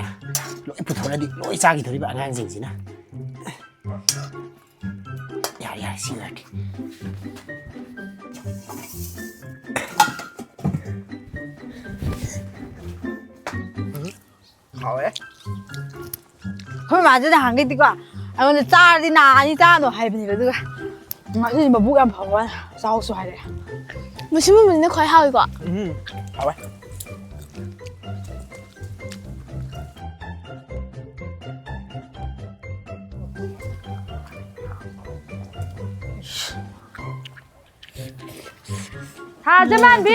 ꯂꯣꯏ ꯄꯨꯊꯣꯔꯛꯑꯗꯤ ꯂꯣꯏ ꯆꯥꯈꯤꯗꯣꯔꯤꯕ ꯑꯉꯥꯡꯁꯤꯡꯁꯤꯅ꯫ ꯌꯥꯔꯦ, ꯌꯥꯔꯦ, ꯁꯤ ꯂꯣꯏꯔꯗꯤ꯫ ꯍꯥꯎꯋꯦ꯫ ꯑꯩꯈꯣꯏ ꯃꯥꯁꯦ ꯅꯍꯥꯟꯈꯩꯗꯤꯀꯣ, ꯑꯩꯉꯣꯟꯗ "ꯆꯥꯔꯗꯤ ꯅꯥꯅꯤ, ꯆꯥꯅꯨ" ꯍꯥꯏꯕꯅꯦꯕ, ꯑꯗꯨꯒ ꯉꯁꯤꯗꯤ ꯃꯕꯨꯛ ꯌꯥꯝ ꯐꯕ ꯋꯥꯅꯦ, "ꯆꯥꯎꯁꯨ" ꯍꯥꯏꯔꯛꯑꯦ꯫ ꯃꯨꯁꯤ ꯃꯨꯕꯁꯤꯅ ꯈ꯭ꯋꯥꯏ ꯍꯥꯎꯋꯤꯀꯣ꯫ ꯎꯝ, ꯍꯥꯎꯋꯦ꯫ ꯊꯥꯖꯃꯥꯟꯕꯤ!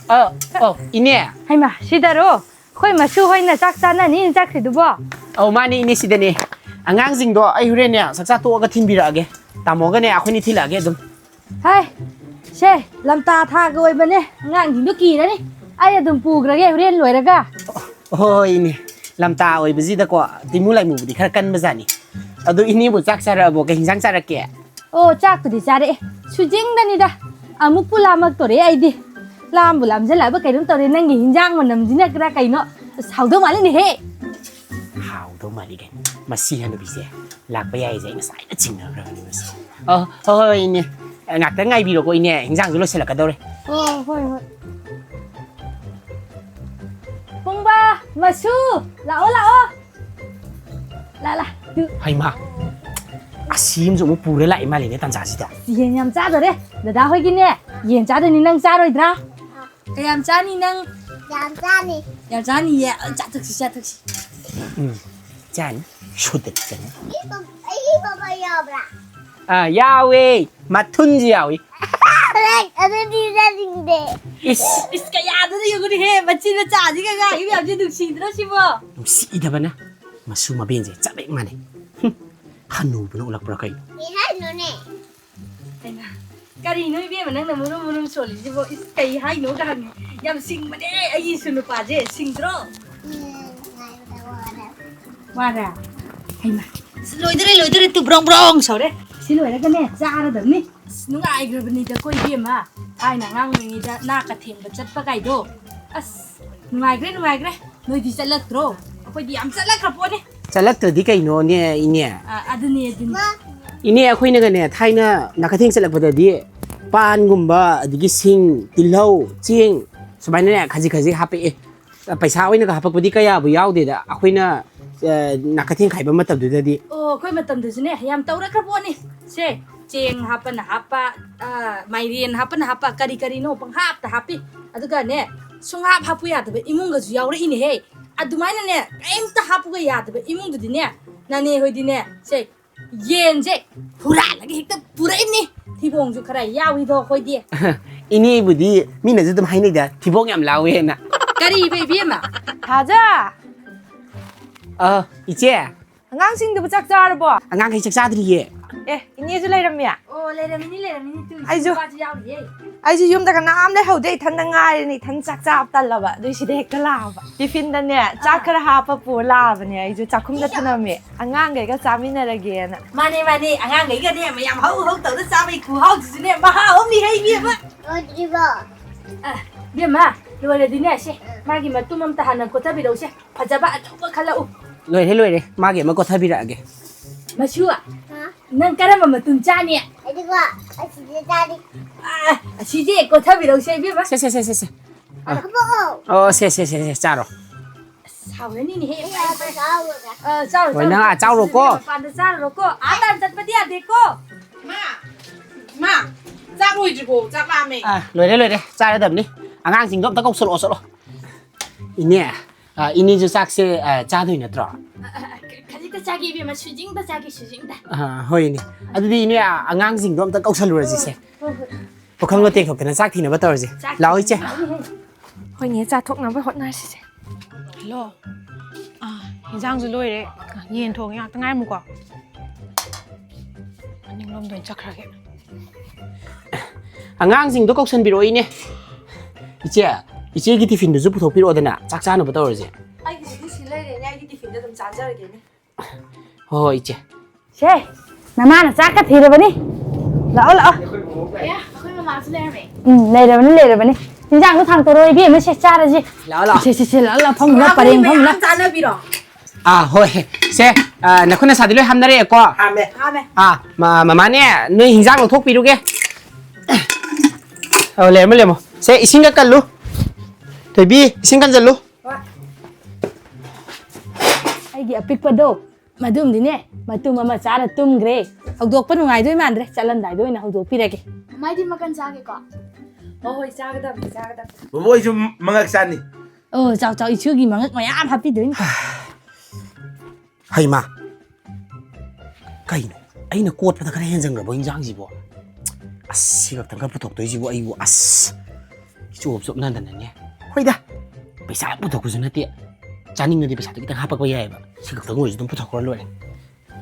ꯑ, ꯑ, ꯏꯅꯦ꯫ ꯍꯩꯃꯥ, ꯁꯤꯗꯔꯣ? ꯑꯩꯈꯣꯏ ꯃꯁꯨ ꯍꯣꯏꯅ ꯆꯥꯛ ꯆꯥꯅꯅꯤꯅ ꯆꯠꯈ꯭ꯔꯤꯗꯨꯕꯣ? ꯑꯧ, ꯃꯥꯅꯦ, ꯏꯅꯦ, ꯁꯤꯗꯅꯦ꯫ ꯑꯉꯥꯡꯁꯤꯡꯗꯣ ꯑꯩ ꯍꯣꯔꯦꯟꯅꯦ ꯆꯥꯛꯆꯥ ꯇꯣꯛꯑꯒ ꯊꯤꯟꯕꯤꯔꯛꯑꯒꯦ꯫ ꯇꯥꯃꯣꯒꯅꯦ, ꯑꯩꯈꯣꯏꯅꯤ ꯊꯤꯜꯂꯛꯑꯒꯦ ꯑꯗꯨꯝ꯫ ꯍꯥꯏ, ꯁꯦ, ꯂꯝꯇꯥ ꯊꯥꯒ ꯑꯣꯏꯕꯅꯦ, ꯑꯉꯥꯡꯁꯤꯡꯗꯣ ꯀꯤꯔꯅꯤ꯫ ꯑꯩ ꯑꯗꯨꯝ ꯄꯨꯈ꯭ꯔꯒꯦ ꯍꯣꯔꯦꯟ ꯂꯣꯏꯔꯒ꯫ ꯍꯣꯏ, ꯍꯣꯏ, ꯏꯅꯦ꯫ ꯂꯝꯇꯥ ꯑꯣꯏꯕꯁꯤꯗꯀꯣ, ꯇꯤꯃꯨ ꯂꯥꯏꯃꯨꯕꯨꯗꯤ ꯈꯔ ꯀꯟꯕꯖꯥꯠꯅꯤ꯫ ꯑꯗꯣ ꯏꯅꯦꯕꯨ ꯆꯥꯛ ꯆꯥꯔꯛꯑꯕꯣ? ꯀꯩ ꯍꯤꯟꯖꯥꯡ ꯆꯥꯔꯛꯀꯦ? ꯑꯣ, ꯆꯥꯛꯄꯨꯗꯤ ꯆꯥꯔꯛꯑꯦ꯫ ꯁꯨꯖꯤꯡꯗꯅꯤꯗ꯫ ꯑꯃꯨꯛꯄꯨ ꯂꯥꯝꯃꯛꯇꯣꯔꯦ ꯑꯩꯗꯤ꯫ ꯂꯥꯝꯕꯨ ꯂꯥꯝꯖꯜꯂꯛꯑꯕ ꯀꯩꯅꯣꯝ ꯇꯧꯔꯦ꯫ ꯅꯪꯒꯤ ꯍꯤꯟꯖꯥꯡ ꯃꯅꯝꯁꯤꯅ ꯀꯔꯥ ꯀꯩꯅꯣ꯫ ꯑꯁ, ꯍꯥꯎꯗꯧ ꯃꯥꯜꯂꯤꯅꯦꯍꯦ꯫ ꯍꯥꯎꯗꯧ ꯃꯥꯜꯂꯤ ꯀꯩꯅꯣ꯫ ꯃꯁꯤ ꯍꯅꯨꯕꯤꯁꯦ ꯂꯥꯛꯄ ꯌꯥꯏꯁꯦ ꯑꯩ ꯉꯁꯥꯏꯅ ꯆꯤꯡꯅꯈ꯭ꯔꯕꯅꯤ ꯃꯁꯤ꯫ ꯑ, ꯍꯣꯏ, ꯍꯣꯏ, ꯏꯅꯦ꯫ ꯉꯥꯛꯇꯪ ꯉꯥꯏꯕꯤꯔꯣꯀꯣ, ꯏꯅꯦ꯫ ꯍꯤꯟꯖꯥꯡꯁꯨ ꯂꯣꯏꯁꯤꯜꯂꯛꯀꯗꯧꯔꯦ꯫ ꯑꯣ, ꯍꯣꯏ, ꯍꯣꯏ꯫ ꯄꯨꯡꯕ, ꯃꯁꯨ, ꯂꯥꯛꯑꯣ, ꯂꯥꯛꯑꯣ꯫ ꯂꯥ, ꯂꯥ, ꯇꯨ꯫ ꯍꯩꯃꯥ, ꯑꯁꯤ ꯑꯃꯁꯨ ꯑꯃꯨꯛ ꯄꯨꯔ ꯂꯥꯛꯏ ꯃꯥꯜꯂꯦꯅꯦ ꯇꯟꯖꯥꯁꯤꯗ꯫ ꯌꯦꯟ ꯌꯥꯝ ꯆꯥꯗꯣꯔꯦ꯫ ꯗꯗꯥ ꯍꯣꯏꯒꯤꯅꯦ, ꯌꯦꯟ ꯆꯥꯗꯣꯏꯅꯤ, ꯅꯪ ꯆꯥꯔꯣꯏꯗ꯭ꯔꯥ? ꯀꯌꯥꯝ ꯆꯥꯅꯤ ꯅꯪ? ꯌꯥꯝ ꯆꯥꯅꯤ꯫ ꯌꯥꯝ ꯆꯥꯅꯤꯌꯦ? ꯑ, ꯆꯥꯊꯛꯁꯤ, ꯆꯥꯊꯛꯁꯤ꯫ ꯎꯝ, ꯆꯥꯅꯤ꯫ ꯁꯨꯗ ꯆꯥꯅꯤ꯫ ꯑꯩ ꯄꯞ-, ꯑꯩꯒꯤ ꯄꯞꯄ ꯌꯥꯎꯕ꯭ꯔꯥ? ꯑꯥ, ꯌꯥꯎꯋꯦ꯫ ꯃꯊꯨꯟꯁꯨ ꯌꯥꯎꯏ꯫ ꯑꯗꯨꯗꯤ ꯆꯥꯅꯤꯡꯗꯦ꯫ ꯏꯁ꯫ ꯏꯁ, ꯀꯌꯥꯗꯨꯗ ꯌꯦꯡꯉꯨꯅꯦꯍꯦ, ꯃꯆꯤꯟ ꯃꯆꯥꯁꯤꯒ ꯉꯥꯡꯉꯤ ꯃꯌꯥꯝꯁꯦ ꯅꯨꯡꯁꯤꯗ꯭ꯔꯣ ꯁꯤꯕꯣ? ꯅꯨꯡꯁꯤꯗꯕꯅ ꯃꯁꯨ ꯃꯕꯦꯟꯁꯦ ꯆꯞ ꯍꯦꯛ ꯃꯥꯟꯅꯩ꯫ ꯍꯨꯝ, ꯍꯅꯨꯕꯅ ꯎꯠꯂꯛꯄ꯭ꯔꯥ ꯀꯩꯅꯣ? ꯀꯩ ꯍꯥꯏꯅꯣꯅꯦ? ꯍꯩꯃꯥ, ꯀꯔꯤꯅꯣ ꯏꯕꯦꯝꯃ ꯅꯪꯅ ꯃꯨꯔꯨꯝ ꯃꯨꯔꯨꯝ ꯁꯣꯜꯂꯤꯁꯤꯕꯣ? ꯏꯁ, ꯀꯩ ꯍꯥꯏꯅꯣꯒ ꯍꯪꯉꯤ꯫ ꯌꯥꯝ ꯁꯤꯡꯕꯅꯦ ꯑꯩꯒꯤ ꯏꯁꯨ ꯅꯨꯄꯥꯁꯦ, ꯁꯤꯡꯗ꯭ꯔꯣ? ꯎꯝ, ꯉꯥꯏꯕꯗ ꯋꯥꯔꯦ꯫ ꯋꯥꯔꯦ? ꯍꯩꯃꯥ, ꯂꯣꯏꯗꯣꯔꯦ, ꯂꯣꯏꯗꯣꯔꯦ, ꯇꯨ ꯕ꯭ꯔꯣꯡ ꯕ꯭ꯔꯣꯡ ꯁꯧꯔꯦ꯫ ꯁꯤ ꯂꯣꯏꯔꯒꯅꯦ ꯆꯥꯔꯗꯕꯅꯤ꯫ ꯑꯁ, ꯅꯨꯡꯉꯥꯏꯈ꯭ꯔꯕꯅꯤꯗ ꯑꯩꯈꯣꯏ ꯏꯕꯦꯝꯃ꯫ ꯊꯥꯏꯅ ꯑꯉꯥꯡ ꯑꯣꯏꯔꯤꯉꯩꯗ ꯅꯥꯛꯀ ꯊꯦꯡꯕ ꯆꯠꯄ ꯀꯥꯏꯗꯣ꯫ ꯑꯁ, ꯅꯨꯡꯉꯥꯏꯈ꯭ꯔꯦ, ꯅꯨꯡꯉꯥꯏꯈ꯭ꯔꯦ꯫ ꯅꯣꯏꯗꯤ ꯆꯠꯂꯛꯇ꯭ꯔꯣ? ꯑꯩꯈꯣꯏꯗꯤ ꯌꯥꯝ ꯆꯠꯂꯛꯈ꯭ꯔ ꯄꯣꯠꯅꯤ꯫ ꯆꯠꯂꯛꯇ꯭ꯔꯗꯤ ꯀꯩꯅꯣꯅꯦ, ꯏꯅꯦ? ꯑ, ꯑꯗꯨꯅꯦ, ꯑꯗꯨꯅꯦ꯫ ꯏꯅꯦ, ꯑꯩꯈꯣꯏꯅꯒꯅꯦ, ꯊꯥꯏꯅ ꯅꯥꯀꯊꯦꯡ ꯆꯠꯂꯛꯄꯗꯗꯤ ꯄꯥꯟꯒꯨꯝꯕ, ꯑꯗꯒꯤ ꯁꯤꯡ, ꯇꯤꯜꯍꯧ, ꯆꯦꯡ, ꯁꯨꯃꯥꯏꯅꯅꯦ, ꯈꯖꯤꯛ ꯈꯖꯤꯛ ꯍꯥꯄꯛꯑꯦ꯫ ꯄꯩꯁꯥ ꯑꯣꯏꯅꯒ ꯍꯥꯄꯛꯄꯗꯤ ꯀꯌꯥꯕꯨ ꯌꯥꯎꯗꯦꯗ, ꯑꯩꯈꯣꯏꯅ, ꯑ, ꯅꯥꯀꯊꯦꯡ ꯈꯥꯏꯕ ꯃꯇꯝꯗꯨꯗꯗꯤ꯫ ꯑꯣ, ꯑꯩꯈꯣꯏ ꯃꯇꯝꯗꯁꯨꯅꯦ, ꯌꯥꯝ ꯇꯧꯔꯛꯈ꯭ꯔ ꯄꯣꯠꯅꯤ꯫ ꯁꯦ, ꯆꯦꯡ ꯍꯥꯞꯄꯅ ꯍꯥꯞꯄ, ꯑ, ꯃꯥꯏꯔꯦꯟ ꯍꯥꯞꯄꯅ ꯍꯥꯞꯄ, ꯀꯔꯤ ꯀꯔꯤꯅꯣ ꯄꯪꯍꯥꯞꯇ ꯍꯥꯞꯄꯤ꯫ ꯑꯗꯨꯒꯅꯦ, ꯁꯨꯡꯍꯥꯞ ꯍꯥꯞꯄꯨ ꯌꯥꯗꯕ ꯏꯃꯨꯡꯒꯁꯨ ꯌꯥꯎꯔꯛꯏꯅꯦꯍꯦ꯫ ꯑꯗꯨꯃꯥꯏꯅꯅꯦ, ꯀꯔꯤꯝꯇ ꯍꯥꯞꯄꯨꯒ ꯌꯥꯗꯕ ꯏꯃꯨꯡꯗꯨꯗꯤꯅꯦ, ꯅꯅꯦ ꯍꯣꯏꯗꯤꯅꯦ, ꯁꯦ, ꯌꯦꯟꯁꯦ ꯍꯨꯔꯥꯜꯂꯒ ꯍꯦꯛꯇ ꯄꯨꯔꯛꯏꯅꯤ꯫ ꯊꯤꯕꯣꯡꯁꯨ ꯈꯔ ꯌꯥꯎꯏꯗꯣ ꯑꯩꯈꯣꯏꯗꯤ꯫ ꯏꯅꯦꯕꯨꯗꯤ ꯃꯤꯅꯁꯨ ꯑꯗꯨꯝ ꯍꯥꯏꯅꯩꯗ, ꯊꯤꯕꯣꯡ ꯌꯥꯝ ꯂꯥꯎꯋꯦꯅ꯫ ꯀꯔꯤꯕ ꯏꯕꯦꯝꯃ? ꯊꯥꯖ! ꯑ, ꯏꯆꯦ꯫ ꯑꯉꯥꯡꯁꯤꯡꯗꯨꯕꯨ ꯆꯥꯛ ꯆꯥꯔꯕꯣ? ꯑꯉꯥꯡꯈꯩ ꯆꯥꯛ ꯆꯥꯗ꯭ꯔꯤꯌꯦ꯫ ꯑꯦ, ꯏꯅꯦꯁꯨ ꯂꯩꯔꯝꯃꯤ? ꯑꯣ, ꯂꯩꯔꯝꯃꯤꯅꯤ, ꯂꯩꯔꯝꯃꯤꯅꯤ꯫ ꯇꯨ, ꯑꯩꯁꯨ ꯅꯨꯄꯥꯁꯨ ꯌꯥꯎꯔꯤꯌꯦ꯫ ꯑꯩꯁꯨ ꯌꯨꯝꯗ ꯀꯅꯥꯝ ꯂꯩꯍꯧꯗꯦ, ꯏꯊꯟꯗ ꯉꯥꯏꯔꯦꯅꯦ, ꯏꯊꯟ ꯆꯥꯛ ꯆꯥꯕ ꯇꯜꯂꯕ꯫ ꯑꯗꯨꯏ ꯁꯤꯗ ꯍꯦꯛꯇ ꯂꯥꯛꯑꯕ꯫ ꯇꯤꯐꯤꯟꯗꯅꯦ, ꯆꯥꯛ ꯑꯥ꯫ ꯈꯔ ꯍꯥꯞꯄ ꯄꯨꯔ ꯂꯥꯛꯑꯕꯅꯦ, ꯑꯩꯁꯨ ꯆꯥꯛꯈꯨꯝꯗ ꯊꯅꯝꯃꯦ꯫ ꯑꯉꯥꯡꯈꯩꯒ ꯆꯥꯃꯤꯟꯅꯔꯒꯦꯅ꯫ ꯃꯥꯅꯦ, ꯃꯥꯅꯦ, ꯑꯉꯥꯡꯈꯩꯒꯅꯦ, ꯃꯌꯥꯝ ꯍꯧ ꯍꯧ ꯇꯧꯔ ꯆꯥꯕꯩ ꯈꯨꯍꯥꯎꯗꯨꯁꯨꯅꯦ, ꯃꯍꯥꯎ ꯑꯃꯅꯤ ꯍꯩ ꯏꯕꯦꯝꯃ꯫ ꯂꯣꯏꯗ꯭ꯔꯤꯕꯣ? ꯑ, ꯏꯕꯦꯝꯃ, ꯂꯣꯏꯔꯗꯤꯅꯦ, ꯁꯦ, ꯃꯥꯒꯤ ꯃꯇꯨꯝ ꯑꯝꯇ ꯍꯥꯟꯅ ꯀꯣꯠꯊꯕꯤꯔꯛꯎꯁꯦ꯫ ꯐꯖꯕ ꯑꯆꯧꯕ ꯈꯜꯂꯛꯎ꯫ ꯂꯣꯏꯔꯦ, ꯂꯣꯏꯔꯦ, ꯃꯥꯒꯤ ꯑꯃ ꯀꯣꯠꯊꯕꯤꯔꯛꯑꯒꯦ꯫ ꯃꯁꯨ, ꯍꯥ? ꯅꯪ ꯀꯔꯝꯕ ꯃꯇꯨꯝ ꯆꯥꯅꯤ? ꯑꯗꯨꯒ ꯑꯁꯤꯗ ꯆꯥꯅꯤ꯫ ꯑ, ꯑꯁꯤꯁꯦ ꯀꯣꯠꯊꯕꯤꯔꯛꯎꯁꯦ, ꯏꯕꯦꯝꯃ꯫ ꯁꯦ, ꯁꯦ, ꯁꯦ, ꯁꯦ, ꯁꯦ꯫ ꯑ꯫ ꯍꯥꯄꯛꯑꯣ꯫ ꯑꯣ, ꯁꯦ, ꯁꯦ, ꯁꯦ, ꯁꯦ, ꯆꯥꯔꯣ꯫ ꯑꯁ, ꯍꯥꯎꯔꯅꯤꯅꯦꯍꯦ꯫ ꯑꯩ ꯑꯃ ꯆꯥꯎꯔꯒ꯫ ꯑ, ꯆꯥꯔꯣ, ꯍꯣꯏ, ꯆꯥꯔꯣ, ꯅꯪ ꯑꯥ ꯆꯥꯔꯣ, ꯆꯥꯎꯔꯣꯀꯣ꯫ ꯁꯤꯗꯤ ꯃꯄꯥꯟꯗ ꯆꯥꯔꯨꯔꯣꯀꯣ꯫ ꯑꯥ ꯇꯥꯟ ꯆꯠꯄꯗꯤ ꯌꯥꯗꯦꯀꯣ꯫ ꯏꯃꯥ, ꯏꯃꯥ, ꯆꯥꯛ ꯂꯣꯏꯗ꯭ꯔꯤꯕꯣ? ꯆꯥꯛ ꯂꯥꯝꯃꯦ꯫ ꯑꯥ, ꯂꯣꯏꯔꯦ, ꯂꯣꯏꯔꯦ꯫ ꯆꯥꯔꯗꯕꯅꯤ꯫ ꯑꯉꯥꯡꯁꯤꯡꯗꯣ ꯑꯝꯇ ꯀꯧꯁꯜꯂꯛꯑꯣ, ꯆꯠꯂꯣ꯫ ꯏꯅꯦ, ꯑꯥ, ꯏꯅꯦꯁꯨ ꯆꯥꯛꯁꯦ, ꯑꯥ, ꯆꯥꯗꯣꯏ ꯅꯠꯇ꯭ꯔꯣ? ꯑ, ꯑ, ꯑ, ꯈ-, ꯈꯖꯤꯛꯇ ꯆꯥꯒꯦ, ꯏꯕꯦꯝꯃ, ꯁꯨꯖꯤꯡꯗ ꯆꯥꯒꯦ, ꯁꯨꯖꯤꯡꯗ꯫ ꯑꯥ, ꯍꯣꯏ, ꯏꯅꯦ꯫ ꯑꯗꯨꯗꯤ, ꯏꯅꯦ, ꯑꯉꯥꯡꯁꯤꯡꯗꯣ ꯑꯝꯇ ꯀꯧꯁꯜꯂꯨꯔꯁꯤꯁꯦ꯫ ꯍꯣꯏ, ꯍꯣꯏ꯫ ꯄꯨꯈꯝꯒ ꯇꯦꯡꯊꯣꯛꯇꯅ ꯆꯥꯛ ꯊꯤꯅꯕ ꯇꯧꯔꯁꯦ꯫ ꯆꯥꯛ ꯂꯥꯛꯑꯣ, ꯏꯆꯦ꯫ ꯊꯤꯅꯕ꯫ ꯍꯣꯏꯅꯦ, ꯆꯥꯊꯣꯛꯅꯕ ꯍꯣꯠꯅꯔꯁꯤꯁꯦ꯫ ꯍꯜꯂꯣ꯫ ꯑꯥ, ꯏꯟꯖꯥꯡꯁꯨ ꯂꯣꯏꯔꯦ꯫ ꯌꯦꯟ ꯊꯣꯡꯉꯦ, ꯉꯥꯛꯇ ꯉꯥꯏꯔꯝꯃꯨꯀꯣ꯫ ꯃꯅꯤꯡꯂꯣꯝꯗ ꯑꯣꯏꯅ ꯆꯠꯈ꯭ꯔꯒꯦ꯫ ꯑꯉꯥꯡꯁꯤꯡꯗꯣ ꯀꯧꯁꯟꯕꯤꯔꯛꯑꯣ, ꯏꯅꯦ꯫ ꯏꯆꯦ, ꯏꯆꯦꯒꯤ ꯇꯤꯐꯤꯟꯗꯨꯁꯨ ꯄꯨꯊꯣꯛꯄꯤꯔꯛꯑꯣꯗꯅ, ꯆꯥꯛ ꯆꯥꯅꯕ ꯇꯧꯔꯁꯦ꯫ ꯑꯩꯒꯤꯁꯤꯗꯤ ꯁꯤ ꯂꯩꯔꯦꯅꯦ, ꯑꯩꯒꯤ ꯇꯤꯐꯤꯟꯗ ꯑꯗꯨꯝ ꯆꯥꯖꯔꯒꯦꯅꯦ꯫ ꯍꯣꯏ, ꯍꯣꯏ, ꯏꯆꯦ꯫ ꯁꯦ, ꯅꯃꯥꯅ ꯆꯥꯛꯀ ꯊꯤꯔꯕꯅꯤ꯫ ꯂꯥꯛꯑꯣ, ꯂꯥꯛꯑꯣ꯫ ꯑꯦ, ꯑꯩꯈꯣꯏ ꯃꯃꯥꯁꯨ ꯂꯩꯔꯝꯃꯦ꯫ ꯎꯝ, ꯂꯩꯔꯕꯅꯤ, ꯂꯩꯔꯕꯅꯤ꯫ ꯏꯟꯖꯥꯡꯗꯣ ꯊꯥꯡꯇꯣꯔꯛꯑꯣ, ꯏꯕꯦꯝꯃ, ꯁꯦ, ꯆꯥꯔꯁꯤ꯫ ꯂꯥꯛꯑꯣ, ꯂꯥꯛꯑꯣ꯫ ꯁꯦ, ꯁꯦ, ꯁꯦ, ꯂꯥꯛꯑꯣ, ꯂꯥꯛꯑꯣ, ꯐꯝꯃꯨ, ꯂꯥꯛꯑꯣ, ꯄꯔꯦꯡ ꯐꯝꯃꯨ, ꯂꯥꯛꯑꯣ꯫ ꯆꯥꯅꯕꯤꯔꯣ? ꯑꯥ, ꯍꯣꯏ꯫ ꯁꯦ, ꯑꯥ, ꯅꯈꯨꯠ ꯅꯁꯥꯗꯤ ꯂꯣꯏ ꯍꯥꯝꯅꯔꯛꯑꯦꯀꯣ? ꯍꯥꯝꯃꯦ꯫ ꯍꯥꯝꯃꯦ꯫ ꯑꯥ, ꯃ-, ꯃꯃꯥꯅꯦ, ꯅꯣꯏ ꯍꯤꯟꯖꯥꯡ ꯂꯧꯊꯣꯛꯄꯤꯔꯨꯒꯦ꯫ ꯑꯧ, ꯂꯩꯔꯝꯃꯣ, ꯂꯩꯔꯝꯃꯣ꯫ ꯁꯦ, ꯏꯁꯤꯡꯒ ꯀꯜꯂꯨ꯫ ꯊꯣꯏꯕꯤ, ꯏꯁꯤꯡ ꯀꯟꯖꯜꯂꯨ꯫ ꯍꯣꯏ꯫ ꯑꯩꯒꯤ ꯑꯄꯤꯛꯄꯗꯣ꯫ ꯃꯗꯨꯝꯗꯤꯅꯦ, ꯃꯇꯨꯝ ꯑꯃ ꯆꯥꯔ ꯇꯨꯝꯈ꯭ꯔꯦ꯫ ꯍꯧꯗꯣꯛꯄ ꯅꯨꯡꯉꯥꯏꯗꯣꯏ ꯃꯥꯟꯗ꯭ꯔꯦ, ꯆꯠꯂꯝꯗꯥꯏꯗ ꯑꯣꯏꯅ ꯍꯧꯗꯣꯛꯄꯤꯔꯒꯦ꯫ ꯃꯃꯥꯏꯗꯤ ꯃꯀꯟ ꯆꯥꯒꯦꯀꯣ? ꯍꯣꯏ, ꯍꯣꯏ, ꯆꯥꯒꯗꯕꯅꯤ, ꯆꯥꯒꯗꯕꯅꯤ꯫ ꯕꯣꯕꯣ, ꯑꯩꯁꯨ ꯃꯉꯛ ꯆꯥꯅꯤ꯫ ꯑꯣ, ꯆꯥꯎ, ꯆꯥꯎ, ꯏꯁꯨꯒꯤ ꯃꯉꯛ ꯃꯌꯥꯝ ꯍꯥꯞꯄꯤꯗꯣꯏꯅꯤ꯫ ꯍꯩꯃꯥ, ꯀꯩꯅꯣ? ꯑꯩꯅ ꯀꯣꯠꯄꯗ ꯈꯔ ꯍꯦꯟꯖꯟꯈ꯭ꯔꯕꯣ ꯏꯟꯖꯥꯡꯁꯤꯕꯣ? ꯑꯁ, ꯁꯤ ꯈꯛꯇꯪꯒ ꯄꯨꯊꯣꯛꯇꯣꯏꯁꯤꯕꯨ ꯑꯩꯕꯨ, ꯑꯁ, ꯏꯆꯣꯞ ꯆꯣꯞꯅꯗꯅꯅꯦ꯫ ꯍꯣꯏꯗ, ꯄꯩꯁꯥ ꯄꯨꯊꯣꯛꯄꯁꯨ ꯅꯠꯇꯦ꯫ ꯆꯥꯅꯤꯡꯉꯗꯤ ꯄꯩꯁꯥꯗꯣ ꯈꯤꯇꯪ ꯍꯥꯞꯄꯛꯄ ꯌꯥꯏꯑꯕ꯫ ꯁꯤ ꯈꯛꯇꯪ ꯑꯣꯏꯔꯁꯨ ꯑꯗꯨꯝ ꯄꯨꯊꯣꯛꯈ꯭ꯔ ꯂꯣꯏꯔꯦ꯫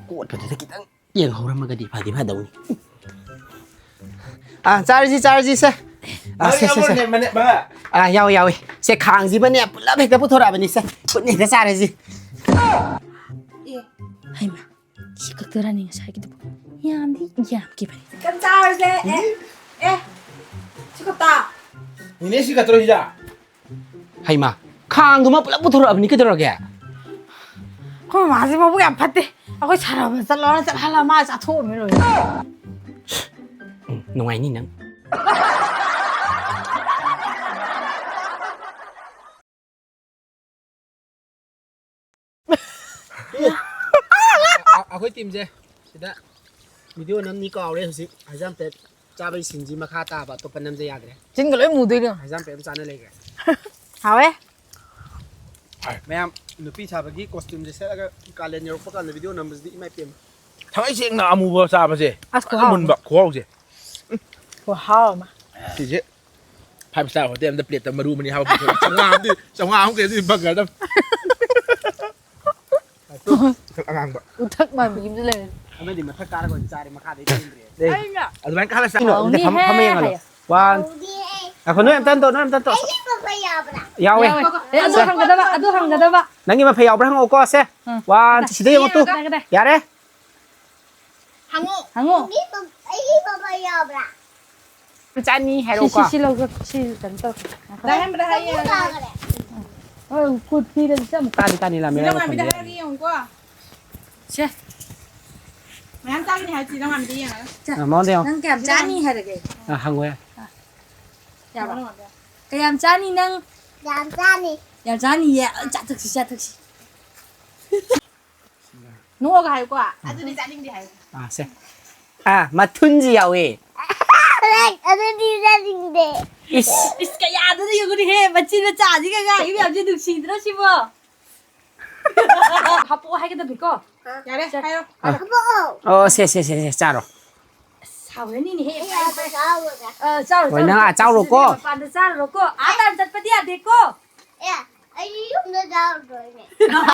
ꯀꯣꯠꯄꯗꯨꯗ ꯈꯤꯇꯪ ꯌꯦꯡꯍꯧꯔꯝꯃꯒꯗꯤ ꯐꯗꯤ ꯐꯗꯧꯅꯤ꯫ ꯑꯥ, ꯆꯥꯔꯁꯤ, ꯆꯥꯔꯁꯤ, ꯁꯦ꯫ ꯑꯥ, ꯁꯦ, ꯁꯦ, ꯁꯦ꯫ ꯃꯅꯦ, ꯃꯅꯦ, ꯃꯉꯥ꯫ ꯑꯥ, ꯌꯥꯎꯏ, ꯌꯥꯎꯏ꯫ ꯁꯦ, ꯈꯥꯡꯁꯤꯃꯅꯦ, ꯄꯨꯂꯞ ꯍꯦꯛꯇ ꯄꯨꯊꯣꯔꯛꯑꯕꯅꯤ, ꯁꯦ꯫ ꯈꯨꯠꯅ ꯍꯦꯛꯇ ꯆꯥꯔꯁꯤ꯫ ꯑꯦ꯫ ꯍꯩꯃꯥ, ꯁꯤ ꯈꯛꯇꯔꯅꯤ ꯉꯁꯥꯏꯒꯤꯗꯨꯕꯨ? ꯌꯥꯝꯗꯤ ꯌꯥꯝꯈꯤꯕꯅꯤ꯫ ꯆꯤꯛꯀꯟ ꯆꯥꯔꯁꯦ꯫ ꯑꯦ, ꯑꯦ, ꯁꯤ ꯈꯛꯇ꯫ ꯅꯦꯅꯦ, ꯁꯤ ꯈꯛꯇꯔꯣ ꯁꯤꯗ? ꯍꯩꯃꯥ, ꯈꯥꯡꯗꯨꯃ ꯄꯨꯂꯞ ꯄꯨꯊꯣꯔꯛꯑꯕꯅꯤ, ꯀꯩꯗꯧꯔꯒꯦ? ꯑꯩꯈꯣꯏ ꯃꯃꯥꯁꯦ ꯃꯕꯨꯛ ꯌꯥꯝ ꯐꯠꯇꯦ꯫ ꯑꯩꯈꯣꯏ ꯁꯥꯟꯅꯕ ꯆꯠꯂꯣꯅ ꯆꯠꯍꯜꯂ ꯃꯥ ꯆꯥꯊꯣꯛꯑꯝꯃꯦ ꯂꯣꯏꯅ꯫ ꯎꯝ, ꯅꯨꯡꯉꯥꯏꯅꯤ ꯅꯪ꯫ ꯑ-, ꯑꯩꯈꯣꯏ ꯇꯤꯝꯁꯦ ꯁꯤꯗ ꯚꯤꯗꯤꯑꯣ ꯅꯝꯅꯤ ꯀꯥꯎꯔꯦ ꯍꯧꯖꯤꯛ꯫ ꯍꯩꯖꯥꯝꯄꯦꯠ ꯆꯥꯕꯒꯤ ꯁꯤꯟꯁꯤ ꯃꯈꯥ ꯇꯥꯕ ꯑꯇꯣꯞꯄ ꯅꯝꯖ ꯌꯥꯗ꯭ꯔꯦ꯫ ꯆꯤꯟꯒ ꯂꯣꯏ ꯃꯨꯗꯣꯏꯅꯦ꯫ ꯍꯩꯖꯥꯝꯄꯦꯠ ꯑꯃ ꯆꯥꯅ ꯂꯩꯈ꯭ꯔꯦ꯫ ꯍꯥꯎꯋꯦ꯫ ꯃꯌꯥꯝ ꯅꯨꯄꯤ ꯁꯥꯕꯒꯤ ꯀꯣꯁꯇ꯭ꯌꯨꯝꯁꯦ ꯁꯦꯠꯂꯒ ꯀꯥꯂꯦꯟ ꯌꯧꯔꯛꯄ ꯀꯥꯟꯗ ꯚꯤꯗꯤꯑꯣ ꯅꯝꯕꯁꯤꯗꯤ ꯏꯃꯥ ꯏꯄꯦꯝꯃ꯫ ꯊꯥꯡꯉꯩ ꯁꯦꯡꯅ ꯑꯃꯨꯕ ꯆꯥꯕꯁꯦ꯫ ꯑꯁ, ꯐꯖꯅ ꯈꯨꯍꯥꯎ ꯑꯃ꯫ ꯃꯨꯟꯕ ꯈꯨꯍꯥꯎꯁꯦ꯫ ꯈꯨꯍꯥꯎ ꯑꯃ꯫ ꯁꯤꯁꯦ five star hotel ꯑꯝꯗ plate ꯇ ꯃꯔꯨ ꯃꯔꯤ ꯍꯥꯞꯄ ꯄꯨꯊꯣꯔꯛꯑꯦ꯫ ꯆꯥꯝꯃꯉꯥ ꯑꯃꯗꯤ, ꯆꯥꯝꯃꯉꯥ ꯑꯃ ꯀꯩꯗꯤ ꯐꯪꯒꯗꯕ꯫ ꯎꯊꯛ ꯑꯉꯥꯡꯕ꯫ ꯎꯊꯛ ꯃꯥꯟꯕꯤ ꯑꯃꯁꯨ ꯂꯩꯔꯦ꯫ ꯑꯃꯗꯤ ꯃꯊꯛ ꯀꯥꯔꯒ ꯑꯣꯏꯅ ꯆꯥꯔꯦ, ꯃꯈꯥꯗꯩ ꯆꯦꯟꯗ꯭ꯔꯦ꯫ ꯑꯦ, ꯑꯩꯅ ꯑꯗꯨꯃꯥꯏꯅ ꯀꯥꯔ ꯆꯥ-, ꯍꯥꯎꯅꯤ ꯑꯝꯇ ꯐꯝ-, ꯍꯦ ꯐꯝꯃ ꯌꯦꯡꯍꯜꯂꯣ꯫ ꯍꯥꯏꯌꯣ꯫ One꯫ ꯉꯥꯏꯈꯣ, ꯅꯣꯏ ꯑꯝꯇ ꯍꯟꯗꯣꯛ, ꯅꯣꯏ ꯑꯝꯇ ꯍꯟꯗꯣꯛ꯫ ꯑꯩꯒꯤ ꯃꯐꯩ ꯌꯥꯎꯕ꯭ꯔꯥ? ꯌꯥꯎꯋꯦ꯫ ꯌꯥꯎꯋꯦ꯫ ꯑꯦ, ꯑꯗꯨ ꯁꯦ꯫ ꯍꯪꯒꯗꯕ, ꯑꯗꯨ ꯍꯪꯒꯗꯕ꯫ ꯅꯪꯒꯤ ꯃꯐꯩ ꯌꯥꯎꯕ꯭ꯔꯥ ꯍꯪꯉꯛꯑꯣꯀꯣ, ꯁꯦ꯫ ꯎꯝ꯫ One, ꯁꯤꯗ ꯌꯦꯡꯉꯣ ꯇꯨ꯫ ꯀꯗꯥꯏ, ꯀꯗꯥꯏ? ꯌꯥꯔꯦ? ꯍꯪꯉꯣ꯫ ꯍꯪꯉꯣ꯫ ꯃꯤ ꯄꯝ-, ꯑꯩꯒꯤ ꯄꯝꯕ ꯌꯥꯕ꯭ꯔꯥ? ꯆꯥꯅꯤ ꯁꯤ, ꯍꯥꯏꯔꯛꯎꯀꯣ꯫ ꯁꯤ, ꯁꯤ ꯂꯧꯒꯦ꯫ ꯁꯤ ꯀꯩꯅꯣ ꯇꯧꯔꯒꯦ꯫ ꯉꯥꯏꯈꯣ꯫ ꯗꯥ ꯍꯦꯝꯕꯗ ꯍꯥꯏꯌꯦ꯫ ꯄꯝꯕ ꯇꯥꯈ꯭ꯔꯦ꯫ ꯍꯣꯏ, ꯀꯨꯔꯇꯤꯗ ꯁꯤ ꯑꯃꯨꯛ ꯇꯥꯗꯤ ꯇꯥꯅꯤ, ꯂꯥꯃꯦꯔꯥ ꯅꯤꯂꯝꯉꯥꯟꯕꯤꯗ ꯃꯐꯝꯗ꯫ ꯍꯥꯏꯔꯒ ꯌꯦꯡꯉꯨꯀꯣ꯫ ꯁꯦ꯫ ꯃꯌꯥꯝ ꯆꯥꯒꯅꯤ ꯍꯥꯏꯕ ꯆꯦ ꯅꯤꯂꯝꯉꯥꯟꯕꯤꯗ ꯌꯦꯡꯉꯒ꯫ ꯑ, ꯃꯉꯣꯟꯗ ꯌꯦꯡꯉꯣ꯫ ꯅꯪ ꯀꯌꯥꯝ ꯆꯥꯅꯤ ꯍꯥꯏꯔꯒꯦ? ꯑ, ꯍꯪꯉꯣ ꯌꯥꯔꯦ꯫ ꯌꯥꯔꯕ? ꯀꯌꯥꯝ ꯆꯥꯅꯤ ꯅꯪ? ꯌꯥꯝ ꯆꯥꯅꯤ꯫ ꯌꯥꯝ ꯆꯥꯅꯤꯌꯦ? ꯑ, ꯆꯥꯊꯣꯛꯁꯤ, ꯆꯥꯊꯣꯛꯁꯤ꯫ ꯅꯣꯛꯑꯒ ꯍꯥꯏꯌꯨꯀꯣ꯫ ꯑꯗꯨꯗꯤ ꯆꯥꯅꯤꯡꯗꯦ ꯍꯥꯏꯌꯨ꯫ ꯑꯥ, ꯁꯦ꯫ ꯑꯥ, ꯃꯊꯨꯟꯁꯤ ꯌꯥꯎꯋꯦ꯫ ꯑꯗꯨꯗꯤ ꯆꯥꯅꯤꯡꯗꯦ꯫ ꯏꯁ꯫ ꯏꯁ, ꯀꯌꯥꯗꯨꯗ ꯌꯦꯡꯉꯨꯅꯦꯍꯦ, ꯃꯆꯤꯟ ꯃꯆꯥꯁꯤꯒ ꯉꯥꯡꯉꯤ ꯃꯌꯥꯝꯁꯦ ꯅꯨꯡꯁꯤꯗ꯭ꯔꯣ ꯁꯤꯕꯣ? ꯍꯥꯄꯛꯑꯣ ꯍꯥꯏꯒꯗꯕꯅꯤꯀꯣ꯫ ꯌꯥꯔꯦ, ꯁꯦ꯫ ꯍꯥꯏꯔꯣ꯫ ꯑꯥ꯫ ꯍꯥꯏꯔꯣ꯫ ꯍꯥꯄꯛꯑꯣ꯫ ꯑꯣ, ꯁꯦ, ꯁꯦ, ꯁꯦ, ꯁꯦ, ꯆꯥꯔꯣ꯫ ꯑꯁ, ꯍꯥꯎꯔꯅꯤꯅꯦꯍꯦ꯫ ꯑꯩ ꯌꯥꯝ ꯆꯥꯎꯔꯒ꯫ ꯑ, ꯆꯥꯔꯣ, ꯍꯣꯏ, ꯆꯥꯔꯣ, ꯅꯪ ꯆꯥꯔꯣ꯫ ꯑꯥ, ꯆꯥꯎꯔꯣꯀꯣ꯫ ꯃꯄꯥꯟꯗ ꯆꯥꯔꯨꯔꯣꯀꯣ꯫ ꯑꯥ ꯇꯥꯟ ꯆꯠꯄꯗꯤ ꯌꯥꯗꯦꯀꯣ꯫ ꯑꯦ, ꯑꯩꯗꯤ ꯌꯨꯝꯗ ꯆꯥꯔꯨꯗꯣꯏꯅꯦ꯫